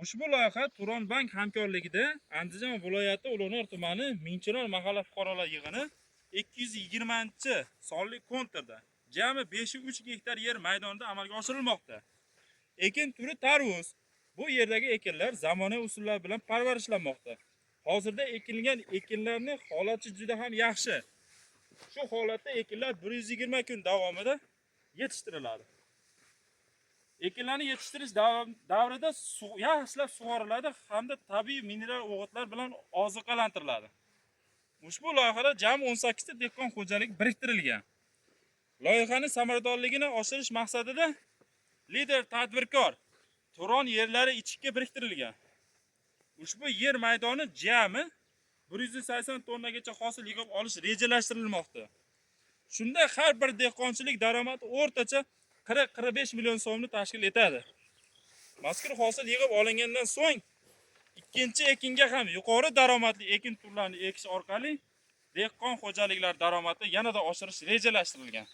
Ushbu loyiha Turon bank hamkorligida Andijon viloyati Ulug'nor tumani Mingchinor mahalla fuqarolar yig'ini 220-sonli konturda jami 5,3 gektar yer maydonida amalga oshirilmoqda. Ekin turi tarvuz. Bu yerdagi ekinlar zamonaviy usullar bilan parvarishlanmoqda. Hozirda ekilgan ekinlarning holati juda ham yaxshi. Shu holatda ekinlar 120 kun davomida yetishtiriladi. Ekinlarni yetishtirish davrida yaxshilab sug'oriladi hamda tabiiy mineral o'g'itlar bilan oziqalantiriladi. Ushbu loyihada jami 18 ta dehqon xo'jaligi biriktirilgan. Loyihaning samaradorligini oshirish maqsadida lider tadbirkor Turon yerlari ichikka biriktirilgan. Ushbu yer maydoni jami 180 tonnagacha hosil yig'ib olish rejalashtirilmoqda. Shunda har bir dehqonchilik daromadi o'rtacha 40-45 million so'mni tashkil etadi. Mazkur hosil yig'ib olingandan so'ng ikkinchi ekinga ham yuqori daromadli ekin turlarini ekish orqali dehqon xo'jaliklar daromadi yanada oshirish rejalashtirilgan.